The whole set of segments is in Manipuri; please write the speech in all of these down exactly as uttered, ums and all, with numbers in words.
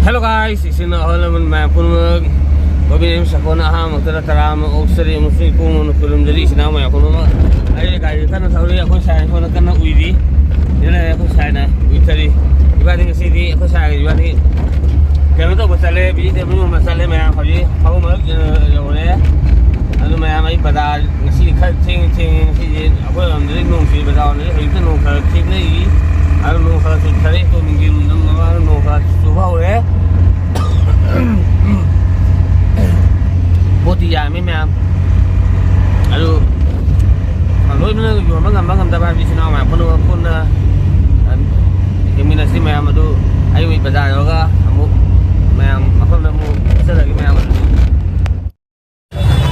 Hello guys, ꯏꯆꯤꯟ ꯏꯅꯥꯎ ꯑꯍꯜ ꯂꯃꯟ ꯃꯌꯥꯝ ꯄꯨꯝꯅꯃꯛ, ꯒꯣꯕꯤꯟ ꯑꯦꯝ ꯁꯥꯀꯣꯟꯅ ꯑꯍꯥꯟꯕ ꯃꯛꯇꯗ ꯇꯔꯥ ꯑꯃ ꯑꯣꯛꯆꯔꯤ ꯑꯃꯁꯨꯡ ꯏꯄꯨꯡ ꯑꯣꯏꯅ ꯈꯨꯔꯨꯝꯖꯔꯤ ꯏꯆꯤꯟ ꯏꯅꯥꯎ ꯃꯌꯥꯝ ꯄꯨꯝꯅꯃꯛ꯫ ꯑꯩ ꯒꯥꯔꯤ ꯀꯟꯅ ꯊꯧꯔꯤ, ꯑꯩꯈꯣꯏ ꯁꯥꯏ ꯁꯣꯝꯗ ꯀꯟꯅ ꯎꯏꯔꯤ꯫ ꯁꯤꯗ ꯂꯩꯔꯦ ꯑꯩꯈꯣꯏ ꯁꯥꯏꯅ ꯎꯏꯊꯔꯤ꯫ ꯏꯕꯥꯅꯤ ꯉꯁꯤꯗꯤ ꯑꯩꯈꯣꯏ ꯁꯥꯏꯒ ꯏꯕꯥꯅꯤ ꯀꯩꯅꯣ ꯇꯧꯕ ꯆꯠꯂꯦ, ꯚꯤꯖꯤꯇꯦꯕꯜ ꯌꯣꯟꯕ ꯆꯠꯂꯦ ꯃꯌꯥꯝ꯫ ꯍꯧꯖꯤꯛ ꯐꯥꯎꯕ ꯃꯔꯛ ꯌꯧꯔꯦ꯫ ꯑꯗꯨ ꯃꯌꯥꯝ ꯑꯩ ꯕꯖꯥꯔ ꯉꯁꯤ ꯈꯔ ꯊꯦꯡꯉꯦ, ꯊꯦꯡꯉꯦ ꯉꯁꯤꯁꯦ꯫ ꯑꯩꯈꯣꯏ ꯂꯝꯗꯗꯤ ꯅꯣꯡ ꯆꯨꯏ, ꯕꯖꯥꯔ ꯂꯣꯝꯗꯗꯤ ꯍꯧꯖꯤꯛꯇ ꯅꯣꯡ ꯈꯔ ꯈꯤꯛꯅꯔꯤ꯫ ꯑꯗꯨ ꯅꯣꯡ ꯈꯔ ꯆꯨꯊꯔꯦ, ꯇꯣ ꯅꯨꯡꯊꯤꯜ ꯅꯨꯡꯗꯥꯡ ꯅꯣꯡ ꯈꯔ ꯆꯨꯕ ꯍꯧꯔꯦ꯫ ꯄꯣꯠꯇꯤ ꯌꯥꯝꯃꯤ ꯃꯌꯥꯝ꯫ ꯑꯗꯨ ꯂꯣꯏꯅ ꯌꯣꯟꯕ ꯉꯝꯕ ꯉꯝꯗꯕ ꯍꯥꯏꯕꯗꯤ ꯏꯆꯤꯟ ꯏꯅꯥꯎ ꯃꯌꯥꯝ ꯄꯨꯝꯅꯃꯛ ꯄꯨꯟꯅ ꯌꯦꯡꯃꯤꯟꯅꯁꯤ ꯃꯌꯥꯝ꯫ ꯑꯗꯨ ꯑꯩ ꯕꯖꯥꯔ ꯌꯧꯔꯒ ꯑꯃꯨꯛ ꯃꯌꯥꯝ ꯃꯐꯝꯗ ꯑꯃꯨꯛ ꯆꯠꯆꯔꯒꯦ ꯃꯌꯥꯝ꯫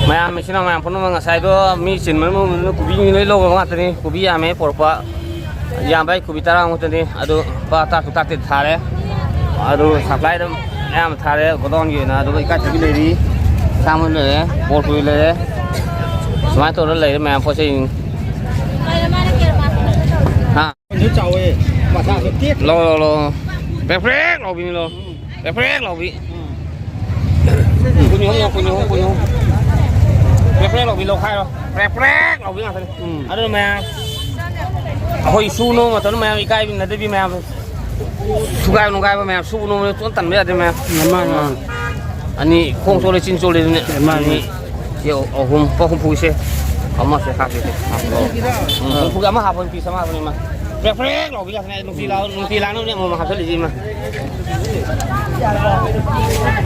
ꯃꯌꯥꯝ, ꯏꯆꯤꯟ ꯏꯅꯥꯎ ꯃꯌꯥꯝ ꯄꯨꯝꯅꯃꯛ, ꯉꯁꯥꯏꯗꯣ ꯃꯤ ꯆꯤꯟꯕ ꯃꯑꯣꯡꯗꯨꯅ ꯀꯣꯕꯤ ꯂꯣꯏ ꯂꯧꯕ ꯉꯥꯛꯇꯅꯤ꯫ ꯀꯣꯕꯤ ꯌꯥꯝꯃꯦ ꯄꯣꯔꯛꯄ, ꯌꯥꯝꯕ ꯍꯥꯏ ꯀꯣꯕꯤ ꯇꯔꯥꯃꯨꯛꯇꯅꯤ꯫ ꯑꯗꯨ ꯂꯨꯄꯥ ꯇꯔꯥ ꯇꯔꯨꯛ ꯇꯔꯥꯇꯔꯦꯠ ꯊꯥꯔꯦ꯫ ꯑꯗꯨ ꯁꯄ꯭ꯂꯥꯏꯗ ꯑꯌꯥꯝꯕ ꯊꯥꯔꯦ ꯒꯣꯗꯥꯎꯟꯒꯤ ꯑꯣꯏꯅ꯫ ꯑꯗꯨꯒ ꯏꯀꯥꯏꯊꯕꯤ ꯂꯩꯔꯤ, ꯁꯥꯃꯨ ꯂꯩꯔꯦ, ꯕꯣꯔ ꯀꯣꯕꯤ ꯂꯩꯔꯦ꯫ ꯁꯨꯃꯥꯏꯅ ꯇꯧꯔ ꯂꯩꯔꯦ ꯃꯌꯥꯝ ꯄꯣꯠ ꯆꯩ꯫ ꯍꯥ? ꯆꯥꯎꯋꯦ, ꯃꯁꯥꯁꯨ ꯇꯦꯛ꯫ ꯂꯧ, ꯂꯧ, ꯂꯧ꯫ ꯄ꯭ꯔꯦꯛ ꯄ꯭ꯔꯦꯛ ꯂꯥꯎꯕꯤꯅꯤ, ꯂꯧ꯫ ꯄ꯭ꯔꯦꯛ ꯄ꯭ꯔꯦꯛ ꯂꯥꯎꯕꯤ꯫ ꯀꯨꯟ ꯑꯍꯨꯝ ꯂꯧ, ꯀꯨꯟ ꯑꯍꯨꯝ, ꯀꯨꯟ ꯑꯍꯨꯝ꯫ ꯄ꯭ꯔꯦꯛ ꯄ꯭ꯔꯦꯛ ꯂꯥꯎꯕꯤ ꯂꯧꯈꯥꯏꯔꯣ꯫ ꯄ꯭ꯔꯦꯛ ꯄ꯭ꯔꯦꯛ ꯂꯥꯎꯕꯤ ꯉꯥꯛꯇꯅꯤ꯫ ꯎꯝ꯫ ꯑꯗꯨꯅ ꯃꯌꯥꯝ, ꯑꯩꯈꯣꯏ ꯁꯨ ꯅꯣꯝꯕ ꯃꯇꯝꯗ ꯃꯌꯥꯝ ꯏꯀꯥꯏꯅꯗꯕꯤ ꯃꯌꯥꯝ꯫ ꯁꯨꯒꯥꯏꯕ ꯅꯨꯡꯒꯥꯏꯕ ꯃꯌꯥꯝ ꯁꯨ ꯅꯣꯝꯕꯗ ꯆꯣꯟ ꯇꯟꯕ ꯌꯥꯗꯦ ꯃꯌꯥꯝ꯫ ꯃꯥꯅꯤ, ꯃꯥꯅꯤ꯫ ꯑꯅꯤ ꯈꯣꯡ ꯆꯣꯠꯂꯦ ꯆꯤꯟ ꯆꯣꯠꯂꯦ ꯑꯗꯨꯅꯦ꯫ ꯃꯥꯅꯤ꯫ ꯑꯅꯤ꯫ ꯁꯤ ꯑꯍꯨꯝ, ꯂꯨꯄꯥ ꯍꯨꯝꯐꯨꯒꯤꯁꯦ ꯑꯃꯁꯦ ꯍꯥꯞꯀꯦꯁꯦ꯫ ꯍꯥꯞꯄꯣ꯫ ꯎꯝ, ꯍꯨꯝꯐꯨꯒꯤ ꯑꯃ ꯍꯥꯞꯄꯣ, ꯄꯤꯁ ꯑꯃ ꯍꯥꯞꯄꯣ, ꯏꯃꯥ꯫ ꯄ꯭ꯔꯦꯛ ꯄ꯭ꯔꯦꯛ ꯂꯥꯎꯕꯤ ꯉꯥꯛꯇꯅꯦ, ꯅꯨꯡꯇꯤ ꯂꯥꯎ-, ꯅꯨꯡꯇꯤ ꯂꯥꯎꯅꯕꯅꯦ ꯑꯃꯃꯝ ꯍꯥꯞꯆꯜꯂꯤꯁꯦ, ꯏꯃꯥ꯫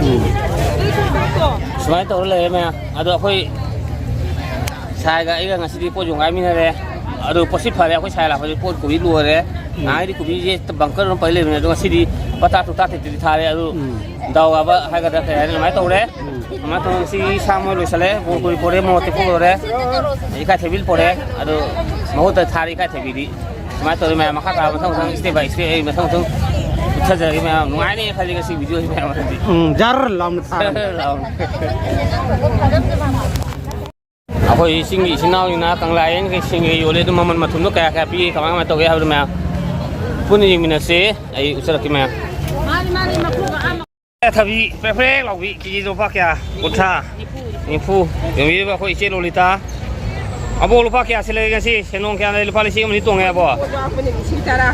ꯎꯝ꯫ ꯁꯨꯃꯥꯏꯅ ꯇꯧꯔ ꯂꯩꯔꯦ ꯃꯌꯥꯝ꯫ ꯑꯗꯣ ꯑꯩꯈꯣꯏ ꯁꯥꯏꯒ ꯑꯩꯒ ꯉꯁꯤꯗꯤ ꯄꯣꯠ ꯌꯣꯡꯒꯥꯏꯃꯤꯟꯅꯔꯦ꯫ ꯑꯗꯨ ꯄꯣꯠꯁꯤ ꯐꯔꯦ, ꯑꯩꯈꯣꯏ ꯁꯥꯏ ꯂꯥꯛꯄꯗꯤ ꯄꯣꯠ ꯀꯣꯕꯤ ꯂꯣꯏꯔꯦ꯫ ꯎꯝ꯫ ꯅꯍꯥꯟꯒꯩꯗꯤ ꯀꯣꯕꯤꯁꯦ ꯕꯪꯀꯔ ꯑꯗꯨꯝ ꯄꯩ ꯂꯩꯕꯅꯦ, ꯑꯗꯣ ꯉꯁꯤꯗꯤ ꯂꯨꯄꯥ ꯇꯔꯥ ꯇꯔꯨꯛ ꯇꯔꯥ ꯇꯔꯦꯠꯇꯗꯤ ꯊꯥꯔꯦ꯫ ꯑꯗꯨ ꯎꯝ꯫ ꯗꯥꯎ ꯌꯥꯕ ꯍꯥꯏꯒꯗ꯭ꯔꯥ ꯀꯩ ꯍꯥꯏꯅꯤ, ꯑꯗꯨꯃꯥꯏꯅ ꯇꯧꯔꯦ꯫ ꯎꯝ꯫ ꯑꯗꯨꯃꯥꯏꯅ ꯇꯧꯔꯒ ꯉꯁꯤ ꯁꯥ ꯃꯔꯣꯏ ꯂꯣꯏꯁꯜꯂꯦ, ꯕꯣꯔ ꯀꯣꯕꯤ ꯄꯣꯔꯦ, ꯃꯣꯔꯣꯛ ꯑꯇꯦꯛꯄ ꯂꯣꯏꯔꯦ, ꯏꯀꯥꯏꯊꯕꯤ ꯄꯣꯔꯦ꯫ ꯑꯗꯨ ꯃꯍꯨꯠꯇ ꯊꯥꯔꯦ ꯏꯀꯥꯏꯊꯕꯤꯗꯤ꯫ ꯁꯨꯃꯥꯏꯅ ꯇꯧꯔꯦ ꯃꯌꯥꯝ, ꯃꯈꯥ ꯇꯥꯕ ꯃꯊꯪ ꯃꯊꯪ step by step ꯑꯩ ꯃꯊꯪ ꯃꯊꯪ ꯎꯠꯊꯖꯔꯒꯦ ꯃꯌꯥꯝ꯫ ꯅꯨꯡꯉꯥꯏꯅꯤ ꯈꯜꯂꯤ ꯉꯁꯤ video ꯁꯤ ꯃꯌꯥꯝ ꯑꯃꯗꯤ꯫ ꯎꯝ, ꯖꯔ ꯂꯥꯎꯅ ꯊꯥꯔꯦ꯫ ꯂꯥꯎꯅ꯫ ꯑꯩꯈꯣꯏ ꯆꯤꯡꯒꯤ ꯏꯆꯤꯟ ꯏꯅꯥꯎꯁꯤꯡꯅ ꯀꯪꯂꯥ ꯌꯦꯟꯈꯩ ꯁꯤꯡꯈꯩ ꯌꯣꯜꯂꯦ꯫ ꯑꯗꯨ ꯃꯃꯜ ꯃꯊꯨꯝꯗꯣ ꯀꯌꯥ ꯀꯌꯥ ꯄꯤꯒꯦ, ꯀꯃꯥꯏ ꯀꯃꯥꯏꯅ ꯇꯧꯒꯦ ꯍꯥꯏꯕꯗꯨ ꯃꯌꯥꯝ꯫ ꯄꯨꯟꯅ ꯌꯦꯡꯃꯤꯟꯅꯁꯦ꯫ ꯑꯩ ꯎꯠꯆꯔꯛꯀꯦ ꯃꯌꯥꯝ꯫ ꯃꯥꯅꯤ, ꯃꯥꯅꯤ, ꯃꯈꯣꯡꯒ ꯑꯥ ꯊꯕꯤ ꯄ꯭ꯔꯦꯛ ꯄ꯭ꯔꯦꯛ ꯂꯥꯎꯕꯤ ꯀꯦꯖꯤꯗ ꯂꯨꯄꯥ ꯀꯌꯥ? ꯀꯨꯟꯊ꯭ꯔꯥ꯫ ꯅꯤꯐꯨ꯫ ꯌꯣꯟꯕꯤꯔꯤꯕ ꯑꯩꯈꯣꯏ ꯏꯆꯦ ꯂꯣꯂꯤꯇꯥ꯫ ꯑꯕꯣꯛ, ꯂꯨꯄꯥ ꯀꯌꯥ ꯁꯤꯠꯂꯒꯦ ꯉꯁꯤ? ꯁꯦꯟꯗꯣꯡ ꯀꯌꯥ ꯂꯩ? ꯂꯨꯄꯥ ꯂꯤꯁꯤꯡ ꯑꯃ ꯑꯅꯤ ꯇꯣꯡꯉꯦ ꯑꯕꯣ? ꯂꯤꯁꯤꯡ ꯇꯔꯥ꯫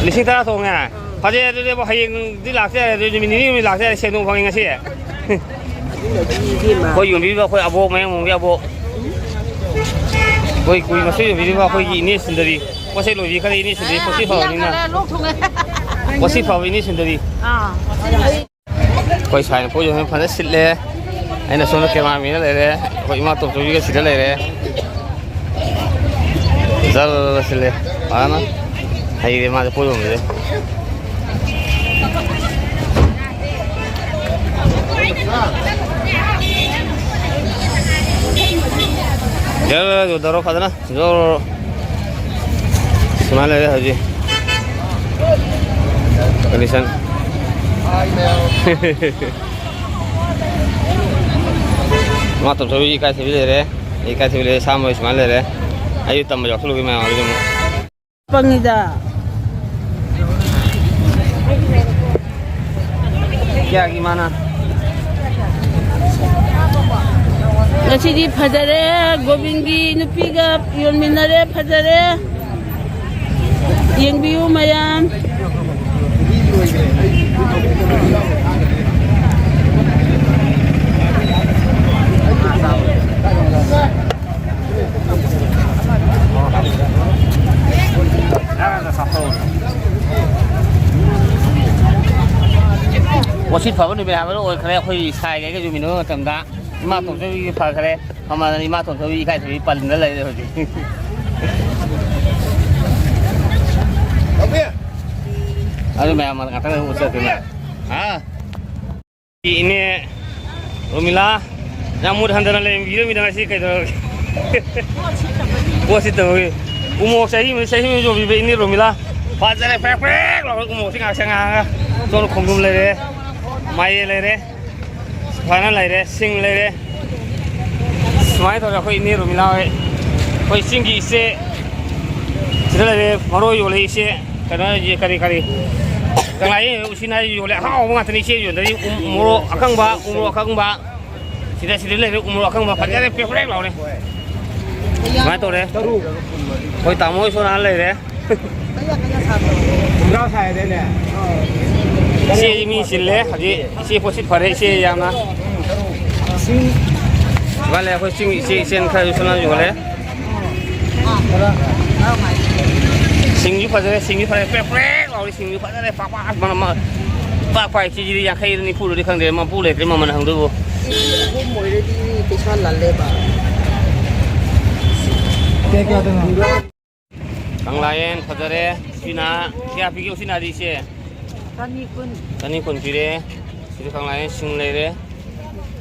ꯂꯤꯁꯤꯡ ꯇꯔꯥ ꯇꯣꯡꯉꯦ? ꯐꯖꯩ꯫ ꯑꯗꯨꯗꯤ ꯑꯕꯣ, ꯍꯌꯦꯡꯗꯤ ꯂꯥꯛꯇ ꯌꯥꯔꯦ꯫ ꯑꯗꯨꯗꯤ ꯅꯨꯃꯤꯠ ꯅꯤꯅꯤ ꯍꯨꯝꯅꯤ ꯂꯥꯛꯇ ꯌꯥꯔꯦ꯫ ꯁꯦꯟꯗꯣꯡ ꯐꯪꯉꯦ ꯉꯁꯤ꯫ ꯑꯩꯈꯣꯏ ꯌꯣꯟꯕꯤꯔꯤꯕ ꯑꯩꯈꯣꯏ ꯑꯕꯣꯛ, ꯃꯌꯥꯡ ꯃꯨꯡꯒꯤ ꯑꯕꯣꯛ꯫ ꯑꯩꯈꯣꯏ ꯀꯨꯏ ꯃꯁꯣꯏ ꯌꯣꯟꯕꯤꯔꯤꯕ ꯑꯩꯈꯣꯏꯒꯤ ꯏꯅꯦ ꯁꯨꯟꯗꯔꯤ꯫ ꯄꯣꯠ ꯆꯩ ꯂꯣꯏꯕꯤꯈ꯭ꯔꯦ ꯏꯅꯦ ꯁꯨꯟꯗꯔꯤ, ꯄꯣꯠ ꯆꯩ ꯐꯕꯅꯤꯅ꯫ ꯂꯣꯛ ꯊꯨꯡꯉꯦ꯫ ꯄꯣꯠ ꯆꯩ ꯐꯕ ꯏꯅꯦ ꯁꯨꯟꯗꯔꯤ꯫ ꯑꯥ꯫ ꯑꯩꯈꯣꯏ ꯁꯥꯏꯅ ꯄꯣꯠ ꯌꯣꯟꯕ ꯐꯖꯅ ꯁꯤꯠꯂꯦ꯫ ꯑꯩꯅ ꯁꯣꯝꯗ ꯀꯦꯃꯦꯔꯥꯃꯦꯟꯗ ꯂꯩꯔꯦ꯫ ꯑꯩꯈꯣꯏ ꯏꯃꯥ ꯇꯣꯝꯆꯧꯕꯤꯒ ꯁꯤꯗ ꯂꯩꯔꯦ꯫ ꯖꯔ ꯁꯤꯜꯂꯦ꯫ ꯐꯖꯅ ꯍꯩꯔꯦ ꯃꯥꯁꯦ ꯄꯣꯠ ꯌꯣꯟꯕꯁꯦ꯫ ꯖꯔ ꯌꯣꯟꯊꯔꯣ ꯐꯖꯅ꯫ ꯖꯔ꯫ ꯁꯨꯃꯥꯏꯅ ꯂꯩꯔꯦ ꯍꯧꯖꯤꯛ꯫ Condition꯫ ꯃꯥ ꯇꯣꯝꯆꯧꯕꯤ ꯏꯀꯥꯏꯊꯕꯤ ꯂꯩꯔꯦ꯫ ꯏꯀꯥꯏꯊꯕꯤ ꯂꯩꯔꯦ, ꯁꯥꯃꯣꯏ ꯁꯨꯃꯥꯏꯅ ꯂꯩꯔꯦ꯫ ꯑꯩꯁꯨ ꯇꯝꯕ ꯌꯥꯎꯁꯜꯂꯨꯒꯦ ꯃꯌꯥꯝ ꯑꯗꯨꯗꯤ ꯑꯃꯨꯛ꯫ ꯄꯪꯉꯤꯗ꯫ ꯀꯌꯥꯒꯤ ꯃꯥꯅ? ꯉꯁꯤꯗꯤ ꯐꯖꯔꯦ, ꯒꯣꯕꯤꯟꯒꯤ ꯅꯨꯄꯤꯒ ꯌꯣꯟꯃꯤꯟꯅꯔꯦ, ꯐꯖꯔꯦ꯫ ꯌꯦꯡꯕꯤꯌꯨ ꯃꯌꯥꯝ꯫ ꯄꯣꯠꯁꯤꯠ ꯐꯕ ꯅꯨꯃꯤꯠ ꯍꯥꯏꯕꯗꯣ ꯑꯣꯏꯈ꯭ꯔꯦ꯫ ꯑꯩꯈꯣꯏ ꯁꯥꯏꯒꯩꯒ ꯌꯨꯃꯤꯟꯅꯕ ꯃꯇꯝꯗ ꯏꯃꯥ ꯇꯣꯝꯆꯧꯕꯤꯒꯤ ꯐꯈ꯭ꯔꯦ꯫ ꯃꯃꯥꯟꯅꯕꯤ ꯏꯃꯥ ꯇꯣꯝꯆꯧꯕꯤ ꯏꯀꯥꯏꯊꯕꯤ ꯄꯜꯂ ꯂꯩꯔꯦ ꯍꯧꯖꯤꯛ꯫ ꯑꯗꯨ ꯃꯌꯥꯝ ꯉꯥꯛꯇꯪ ꯎꯠꯆꯔꯛꯀꯦ ꯃꯌꯥꯝ꯫ ꯍꯥ? ꯏꯅꯦ ꯔꯣꯃꯤꯂꯥ, ꯌꯥꯝ ꯃꯨꯠ ꯍꯟꯗꯅ ꯂꯩꯔꯝꯕꯤꯔꯝꯃꯤꯗ ꯉꯁꯤ ꯀꯩꯗꯧꯔꯒꯦ? ꯄꯣꯠ ꯁꯤꯠꯇꯕꯒꯤ꯫ ꯎꯃꯣꯔꯣꯛ ꯆꯍꯤ ꯑꯃꯗ, ꯆꯍꯤ ꯑꯃꯗ ꯌꯣꯟꯕꯤꯕ ꯏꯅꯦ ꯔꯣꯃꯤꯂꯥ꯫ ꯐꯖꯔꯦ, ꯄ꯭ꯔꯦꯛ ꯄ꯭ꯔꯦꯛ ꯂꯥꯎꯔꯒ ꯎꯃꯣꯔꯣꯛꯁꯤ ꯉꯥꯛꯁꯪ ꯉꯥꯡꯉꯒ꯫ ꯁꯣꯝꯗ ꯈꯣꯡꯗ꯭ꯔꯨꯝ ꯂꯩꯔꯦ, ꯃꯥꯏꯔꯦꯟ ꯂꯩꯔꯦ, ꯁꯨꯃꯥꯏꯅ ꯂꯩꯔꯦ, ꯁꯤꯡ ꯂꯩꯔꯦ꯫ ꯁꯨꯃꯥꯏꯅ ꯇꯧꯔꯒ ꯑꯩꯈꯣꯏ ꯏꯅꯦ ꯔꯣꯃꯤꯂꯥ ꯍꯣꯏ, ꯑꯩꯈꯣꯏ ꯆꯤꯡꯒꯤ ꯏꯆꯦ ꯁꯤꯗ ꯂꯩꯔꯦ, ꯃꯔꯣꯏ ꯌꯣꯜꯂꯤ ꯏꯆꯦ꯫ ꯀꯩꯅꯣ ꯍꯥꯏꯁꯦ, ꯀꯔꯤ, ꯀꯔꯤ? ꯀꯪꯂꯥ ꯌꯦꯟ ꯎꯁꯤꯟ ꯍꯥꯏꯁꯦ ꯌꯣꯜꯂꯦ꯫ ꯑꯍꯥꯎꯕ ꯉꯥꯛꯇꯅꯤ ꯏꯆꯦ ꯌꯣꯟꯗꯣꯏꯁꯦ꯫ ꯎ ꯃꯣꯔꯣꯛ ꯑꯀꯪꯕ, ꯎ ꯃꯣꯔꯣꯛ ꯑꯀꯪꯕ꯫ ꯁꯤꯗ, ꯁꯤꯗ ꯂꯩꯔꯦ ꯎ ꯃꯣꯔꯣꯛ ꯑꯀꯪꯕ꯫ ꯐꯖꯔꯦ, ꯄ꯭ꯔꯦꯛ ꯄ꯭ꯔꯦꯛ ꯂꯥꯎꯔꯦ꯫ ꯁꯨꯃꯥꯏꯅ ꯇꯧꯔꯦ꯫ ꯇꯔꯨꯛ꯫ ꯑꯩꯈꯣꯏ ꯇꯥꯃꯣ ꯍꯣꯏ ꯁꯣꯝ ꯅꯥꯀꯟ ꯂꯩꯔꯦ꯫ ꯀꯌꯥ, ꯀꯌꯥ ꯁꯥꯕ꯭ꯔꯣ? ꯍꯨꯝꯗ꯭ꯔꯥ ꯁꯥꯏꯗꯅꯦ꯫ ꯏꯆꯦ ꯃꯤ ꯆꯤꯜꯂꯦ ꯍꯧꯖꯤꯛ꯫ ꯏꯆꯦ ꯄꯣꯠꯁꯤꯠ ꯐꯔꯦ ꯏꯆꯦ ꯌꯥꯝꯅ꯫ ꯂꯤꯁꯤꯡ ꯏꯕꯥ ꯂꯩ ꯑꯩꯈꯣꯏ ꯆꯤꯡ ꯏꯆꯦ ꯏꯆꯦꯅ ꯈꯔꯁꯨ ꯁꯣꯝ ꯅꯥꯀꯟ ꯌꯣꯜꯂꯦ꯫ ꯁꯤꯡꯁꯨ ꯐꯖꯔꯦ, ꯁꯤꯡꯁꯨ ꯐꯖꯔꯦ, ꯄ꯭ꯔꯦꯛ ꯄ꯭ꯔꯦꯛ ꯂꯥꯎꯔꯤ ꯁꯤꯡꯁꯨ ꯐꯖꯔꯦ꯫ ꯄꯥꯛ ꯄꯥꯛ ꯃꯅꯝ ꯑꯃ ꯄꯥꯛ ꯄꯥꯛ ꯀꯦꯖꯤꯗ ꯌꯥꯡꯈꯩꯔ ꯅꯤꯐꯨꯔꯗꯤ ꯈꯪꯗꯦ, ꯃꯄꯨ ꯂꯩꯇ꯭ꯔꯦ ꯃꯃꯜ ꯍꯪꯗꯣꯏꯕꯨ꯫ ꯀꯦꯖꯤ ꯑꯍꯨꯝ ꯑꯣꯏꯔꯗꯤ ꯄꯩꯁꯥ ꯂꯜꯂꯦꯕ꯫ ꯀꯌꯥ ꯀꯌꯥꯗꯅꯣ? ꯀꯪꯂꯥ ꯌꯦꯟ ꯐꯖꯔꯦ꯫ ꯎꯆꯤꯅꯥ ꯀꯌꯥ ꯄꯤꯒꯦ? ꯎꯆꯤꯅꯥꯗꯤ ꯏꯆꯦ? ꯆꯅꯤ ꯀꯨꯟ꯫ ꯆꯅꯤ ꯀꯨꯟ ꯄꯤꯔꯦ꯫ ꯁꯤꯗ ꯀꯪꯂꯥ ꯌꯦꯟ ꯁꯤꯡ ꯂꯩꯔꯦ꯫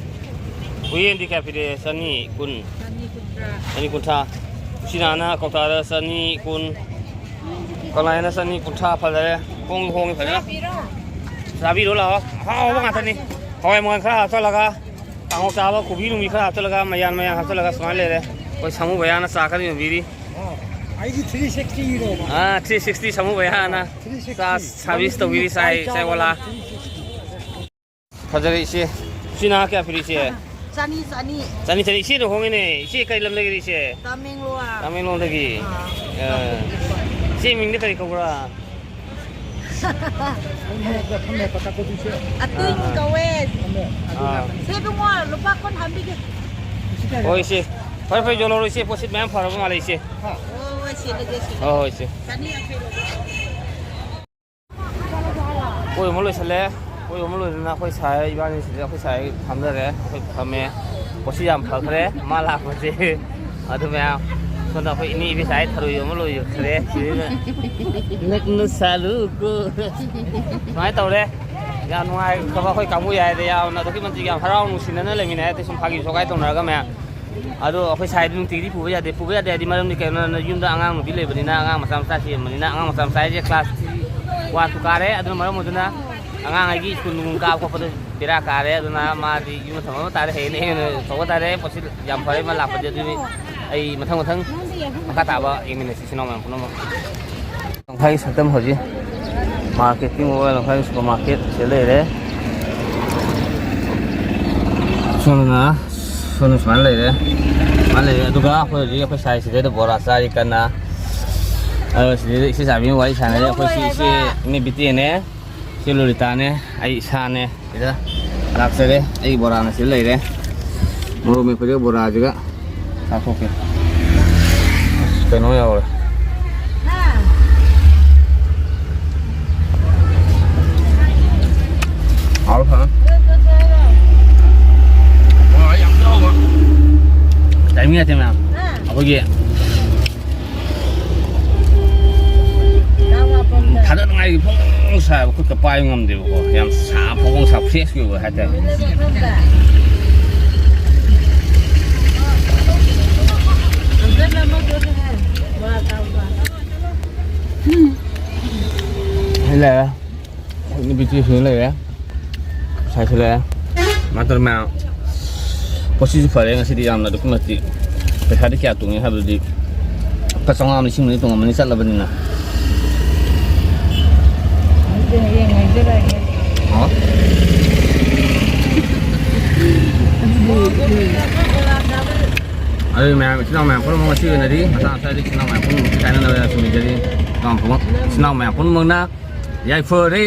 ꯎꯌꯦꯟꯗꯤ ꯀꯌꯥ ꯄꯤꯔꯦ? ꯆꯅꯤ ꯀꯨꯟ꯫ ꯆꯅꯤ ꯀꯨꯟꯊ꯭ꯔꯥ꯫ ꯆꯅꯤ ꯀꯨꯟꯊ꯭ꯔꯥ꯫ ꯎꯆꯤꯅꯥꯅ ꯀꯧꯇꯥꯗ ꯆꯅꯤ ꯀꯨꯟ꯫ ꯀꯪꯂꯥꯅ ꯆꯅꯤ ꯀꯨꯟꯊ꯭ꯔꯥ ꯐꯖꯔꯦ꯫ ꯍꯣꯡ ꯍꯣꯡꯉꯤ ꯐꯖꯅ꯫ ꯆꯥꯕꯤꯔꯣ ꯂꯥꯛꯑꯣ꯫ ꯑꯍꯥꯎꯕ ꯉꯥꯛꯇꯅꯤ꯫ ꯍꯋꯥꯏ ꯃꯪꯒꯜ ꯈꯔ ꯍꯥꯞꯆꯜꯂꯒ, ꯀꯥꯡꯍꯧ ꯆꯥꯕ ꯀꯣꯕꯤ ꯅꯨꯡꯕꯤ ꯈꯔ ꯍꯥꯞꯆꯜꯂꯒ, ꯃꯌꯥꯟ ꯃꯌꯥꯟ ꯍꯥꯞꯆꯜꯂꯒ ꯁꯨꯃꯥꯏꯅ ꯂꯩꯔꯦ꯫ ꯑꯩꯈꯣꯏ ꯁꯥꯃꯨ ꯚꯩꯌꯥꯅ ꯆꯥ ꯀꯟꯅ ꯌꯣꯟꯕꯤꯔꯤ꯫ ꯑꯩꯒꯤ ꯊ꯭ꯔꯤ ꯁꯤꯛꯁꯇꯤꯔꯣ? ꯑꯥ, ꯊ꯭ꯔꯤ ꯁꯤꯛꯁꯇꯤ ꯁꯥꯃꯨ ꯚꯩꯌꯥꯅ ꯆꯥ ꯁꯥꯔꯚꯤꯁ ꯇꯧꯕꯤꯔꯤ, ꯆꯥꯏ, ꯆꯥꯏ ꯋꯥꯂꯥ꯫ ꯐꯖꯔꯦ ꯏꯆꯦ꯫ ꯎꯆꯤꯅꯥ ꯀꯌꯥ ꯄꯤꯔꯤ ꯏꯆꯦ? ꯆꯅꯤ, ꯆꯅꯤ꯫ ꯆꯅꯤ, ꯆꯅꯤ꯫ ꯏꯆꯦ ꯂꯨꯍꯣꯡꯉꯤꯅꯦ꯫ ꯏꯆꯦ ꯀꯔꯤ ꯂꯝꯗꯒꯤꯅꯣ ꯏꯆꯦ? ꯇꯃꯦꯡꯂꯣꯡ꯫ ꯇꯃꯦꯡꯂꯣꯡꯗꯒꯤ꯫ ꯑꯥ꯫ ꯑ, ꯏꯆꯦ ꯃꯤꯡꯗꯤ ꯀꯔꯤ ꯀꯧꯕ꯭ꯔꯥ? ꯑꯇꯨꯏ ꯑꯥ꯫ ꯀꯧꯋꯦ꯫ ꯑꯥ꯫ ꯁꯦ ꯏꯕꯨꯡꯉꯣ, ꯂꯨꯄꯥ ꯀꯨꯟ ꯍꯟꯕꯤꯒꯦ꯫ ꯍꯣꯏ ꯏꯆꯦ꯫ ꯐꯔꯦ ꯐꯔꯦ, ꯌꯣꯜꯍꯧꯔꯣ ꯏꯆꯦ꯫ ꯄꯣꯠꯁꯤꯠ ꯃꯌꯥꯝ ꯐꯔꯕ ꯃꯥꯜꯂꯦ ꯏꯆꯦ꯫ ꯍꯣꯏ ꯍꯣꯏ, ꯁꯤꯠꯂꯒꯦ, ꯁꯤꯠꯂꯒꯦ꯫ ꯍꯣꯏ ꯍꯣꯏ ꯏꯆꯦ꯫ ꯆꯅꯤ ꯌꯥꯡꯈꯩ ꯂꯧꯒꯦ꯫ ꯀꯣꯏꯕ ꯑꯃ ꯂꯣꯏꯁꯜꯂꯦ꯫ ꯀꯣꯏꯕ ꯑꯃ ꯂꯣꯏꯗꯅ ꯑꯩꯈꯣꯏ ꯁꯥꯏ ꯏꯕꯥꯅꯤ ꯁꯤꯗ ꯑꯩꯈꯣꯏ ꯁꯥꯏ ꯐꯝꯖꯔꯦ꯫ ꯑꯩꯈꯣꯏ ꯐꯝꯃꯦ꯫ ꯄꯣꯠꯁꯤ ꯌꯥꯝ ꯐꯈ꯭ꯔꯦ꯫ ꯃꯥ ꯂꯥꯛꯄꯁꯦ꯫ ꯑꯗꯨ ꯃꯌꯥꯝ ꯁꯣꯝꯗ ꯑꯩꯈꯣꯏ ꯏꯅꯦ ꯏꯕꯦꯆꯥꯒꯤ ꯊꯔꯣꯏ ꯌꯣꯟꯕ ꯂꯣꯏꯈ꯭ꯔꯦ꯫ ꯁꯤꯗꯩꯗ ꯅꯛꯅ ꯁꯥꯔꯨꯀꯣ꯫ ꯁꯨꯃꯥꯏꯅ ꯇꯧꯔꯦ꯫ ꯌꯥꯝ ꯅꯨꯡꯉꯥꯏꯈ꯭ꯔꯕ ꯑꯩꯈꯣꯏ ꯀꯥꯡꯕꯨ ꯌꯥꯏꯗ ꯌꯥꯝꯅ ꯑꯗꯨꯛꯀꯤ ꯃꯇꯤꯛ ꯌꯥꯝ ꯍꯔꯥꯎ ꯅꯨꯡꯁꯤꯅꯅ ꯂꯩꯃꯤꯟꯅꯩ꯫ ꯑꯗꯩ ꯁꯨꯝ ꯐꯥꯒꯤ ꯖꯣꯒꯥꯏ ꯇꯧꯅꯔꯒ ꯃꯌꯥꯝ꯫ ꯑꯗꯣ ꯑꯩꯈꯣꯏ ꯁꯥꯏꯗꯤ ꯅꯨꯡꯇꯤꯒꯤꯗꯤ ꯄꯨꯕ ꯌꯥꯗꯦ꯫ ꯄꯨꯕ ꯌꯥꯗꯦ ꯍꯥꯏꯗꯤ ꯃꯔꯝꯗꯤ ꯀꯩꯅꯣ, ꯌꯨꯝꯗ ꯑꯉꯥꯡ ꯅꯨꯄꯤ ꯂꯩꯕꯅꯤꯅ, ꯑꯉꯥꯡ ꯃꯆꯥ ꯃꯆꯥ ꯆꯦꯟꯕꯅꯤꯅ, ꯑꯉꯥꯡ ꯃꯆꯥ ꯃꯆꯥ ꯍꯥꯏꯁꯦ ꯀ꯭ꯂꯥꯁ ꯋꯥꯟ ꯇꯨ ꯀꯥꯔꯦ꯫ ꯑꯗꯨꯅ ꯃꯔꯝ ꯑꯣꯏꯗꯨꯅ ꯑꯉꯥꯡ ꯑꯩꯒꯤ ꯁ꯭ꯀꯨꯜ ꯅꯨꯡ ꯀꯥꯕ ꯈꯣꯠꯄꯗ ꯕꯦꯔꯥ ꯀꯥꯔꯦ꯫ ꯑꯗꯨꯅ ꯃꯥꯗꯤ ꯌꯨꯝꯗ ꯊꯝꯃꯝꯕ ꯇꯥꯔꯦ꯫ ꯍꯌꯦꯡ ꯍꯦꯟꯅ ꯇꯧꯕ ꯇꯥꯔꯦ꯫ ꯄꯣꯠꯁꯤ ꯌꯥꯝ ꯐꯔꯦ ꯃꯥ ꯂꯥꯛꯄꯗꯤ꯫ ꯑꯗꯨꯗꯤ ꯑꯩ ꯃꯊꯪ ꯃꯊꯪ ꯃꯈꯥ ꯇꯥꯕ ꯌꯦꯡꯃꯤꯟꯅꯁꯤ ꯏꯆꯤꯟ ꯏꯅꯥꯎ ꯃꯌꯥꯝ ꯄꯨꯝꯅꯃꯛ꯫ ꯂꯝꯈꯥꯏꯒꯤ ꯁꯛꯇꯝ ꯍꯧꯖꯤꯛ ꯃꯥꯔꯀꯦꯠꯀꯤ ꯃꯑꯣꯡ ꯂꯝꯈꯥꯏꯒꯤ ꯁꯨꯄꯔ ꯃꯥꯔꯀꯦꯠ ꯁꯤꯗ ꯂꯩꯔꯦ꯫ ꯁꯣꯝꯗꯅ ꯁꯣꯝꯗ ꯁꯨꯃꯥꯏꯅ ꯂꯩꯔꯦ꯫ ꯁꯨꯃꯥꯏꯅ ꯂꯩꯔꯦ꯫ ꯑꯗꯨꯒ ꯑꯩꯈꯣꯏ ꯍꯧꯖꯤꯛ ꯑꯩꯈꯣꯏ ꯁꯥꯏꯁꯤꯗꯩꯗ ꯕꯣꯔꯥ ꯆꯥꯔꯤ ꯀꯟꯅ꯫ ꯑꯗꯣ ꯁꯤꯗꯩꯗ ꯏꯆꯦ ꯆꯥꯕꯤ ꯋꯥꯔꯤ ꯁꯥꯟꯅꯔꯤ꯫ ꯑꯩꯈꯣꯏ ꯁꯤ ꯏꯆꯦ ꯏꯅꯦ ꯕꯤꯇꯦꯅꯦ꯫ ꯁꯤ ꯂꯣꯂꯤꯇꯥꯅꯦ꯫ ꯑꯩ ꯏꯁꯥꯅꯦ꯫ ꯁꯤꯗ ꯂꯥꯛꯆꯔꯦ꯫ ꯑꯩ ꯕꯣꯔꯥꯅ ꯁꯤꯗ ꯂꯩꯔꯦ꯫ ꯃꯣꯔꯣꯛ ꯃꯦꯠꯄꯁꯤꯒ ꯕꯣꯔꯥꯁꯤꯒ ꯆꯥꯊꯣꯛꯀꯦ꯫ ꯑꯁ, ꯀꯩꯅꯣ ꯌꯥꯎꯔꯦ꯫ ꯍꯥꯎꯔꯦ ꯐꯖꯅ꯫ ꯕꯣꯔꯥ ꯌꯥꯝ ꯌꯥꯎꯕ꯫ ꯇꯥꯏꯃꯤꯡ ꯅꯠꯇꯦ ꯃꯌꯥꯝ꯫ ꯑꯩꯈꯣꯏꯒꯤ ꯊꯥꯗꯅꯉꯥꯏꯒꯤ ꯐꯣꯡ ꯐꯣꯡ ꯁꯥꯕ, ꯈꯨꯠꯀ ꯄꯥꯏꯕ ꯉꯝꯗꯦꯕꯀꯣ꯫ ꯌꯥꯝ ꯁꯥ, ꯐꯣꯡ ꯐꯣꯡ ꯁꯥ, ꯐ꯭ꯔꯦꯁꯀꯤ ꯑꯣꯏꯕ ꯍꯥꯏꯇꯥꯔꯦ꯫ ꯂꯩꯔꯦ꯫ ꯅꯨꯄꯤ ꯊꯤꯁꯨ ꯂꯩꯔꯦ꯫ ꯄꯩꯁꯥꯁꯨ ꯂꯩꯔꯦ꯫ ꯃꯥꯇꯔ ꯃꯌꯥꯝ꯫ ꯄꯣꯠꯁꯤꯁꯨ ꯐꯔꯦ ꯉꯁꯤꯗꯤ ꯌꯥꯝꯅ ꯑꯗꯨꯛꯀꯤ ꯃꯇꯤꯛ꯫ ꯄꯩꯁꯥꯗꯤ ꯀꯌꯥ ꯇꯣꯡꯉꯦ ꯍꯥꯏꯕꯗꯨꯗꯤ ꯂꯨꯄꯥ ꯆꯥꯝꯃꯉꯥ ꯑꯃ ꯂꯤꯁꯤꯡ ꯑꯃꯗꯤ ꯇꯣꯡꯉꯝꯃꯅꯤ ꯆꯠꯂꯕꯅꯤꯅ꯫ ꯑꯗꯨꯗꯤ ꯍꯌꯦꯡ ꯍꯥꯏꯖꯔꯛꯑꯒꯦ꯫ ꯑꯣ꯫ ꯑꯗꯨꯗꯤ ꯃꯌꯥꯝ, ꯏꯆꯤꯟ ꯏꯅꯥꯎ ꯃꯌꯥꯝ ꯄꯨꯝꯅꯃꯛ ꯉꯁꯤ ꯑꯣꯏꯅꯗꯤ ꯃꯇꯥꯡ ꯑꯁ꯭ꯋꯥꯏꯗ ꯏꯆꯤꯟ ꯏꯅꯥꯎ ꯃꯌꯥꯝ ꯄꯨꯝꯅꯃꯛꯀꯤ ꯀꯥꯏꯅꯅꯕ ꯊꯝꯖꯔꯤ꯫ ꯏꯆꯤꯟ ꯏꯅꯥꯎ ꯃꯌꯥꯝ ꯄꯨꯝꯅꯃꯛꯅ ꯌꯥꯏꯐꯔꯦ꯫